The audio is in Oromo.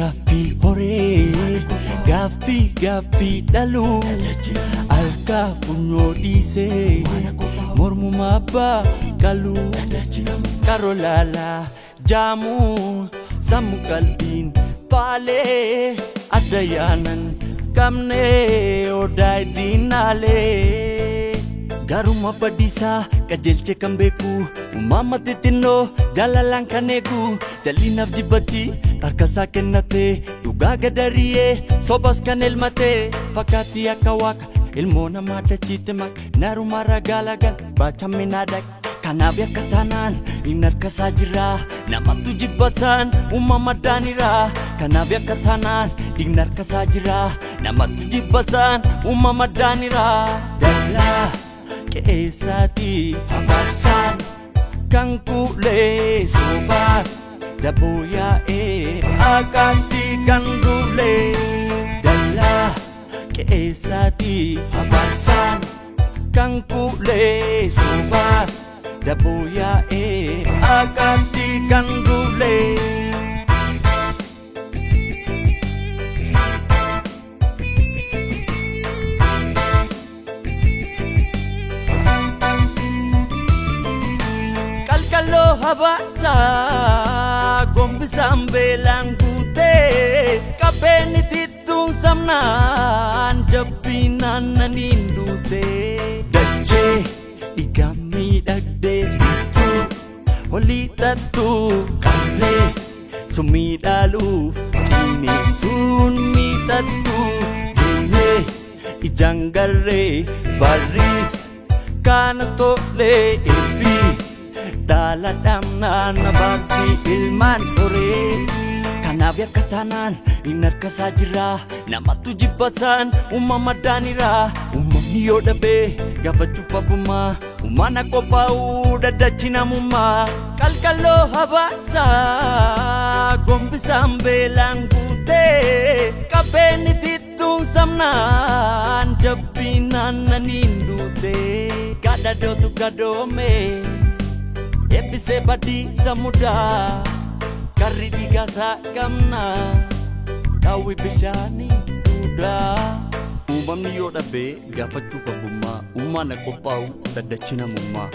Gaaffii horee gaaffii gaaffii dhaluu harkaa funyoo dhiisee mormuma abbaa qaluu qaroo laalaa jaamuu sammuu qalbiin faalee adda yaanan qabnee odaa iddiinaalee. Garuma badiisaa qajeelche kan beeku uumama xixinnoo jaalalaan kan eegu jal'inaaf jibbatti harkasaa kennate dhugaa gadariyee sobas kan elmate fakkaattii akka waaqa ilmoo namaa dachiitti maka narumaa ragaa baachamina dhaqa. Kanaaf yakka taanaan inni harkasaa jira namattu jibbasaan uumama daanira. Kanaaf yakka taanaan dhiigni harkasaa jira namattu jibbasaan uumama daanira. Dallaa qe'eessaati habaarsaan kan kuulee soobaa daboo yaa'ee akaatti kan duulee. Dallaa qe'eessaati habaarsaan kan kuulee soobaa daboo yaa'ee akaatti kan duulee. Qalqalloo habaasaa gombisaan beelaan guutee qabeenyi tittuun samnaan jabbiin naannaniin duutee dachee dhiigaan miidhagdee biiftuu olii xattuu qarree summii dhaaluuf cineessuun miidhagduu deemee ijaan garree barriis kana tolee eebbii dhaala dhamnaan abaarsii ilmaan horee. Kanaaf yakka taanaan inni harkasaa jira namattu jibbasaan uumama daanira. Uumamni yoo dhabee gaafachuuf abbummaa uumaan qophaa'uu daddachi namummaa. Qalqalloo habaasaa gombisaan beelaan guutee qabeenyi tittuun samnaan jabbiin naannaniin duutee. Gadadootu gadoome eebbisee badiisa mudaa karri dhiigaasaa qabna qaawwi bishaanii duudaa. Uumamni yoo dhabee gaafachuuf abbummaa uumaan qophaa'u daddachi namummaa.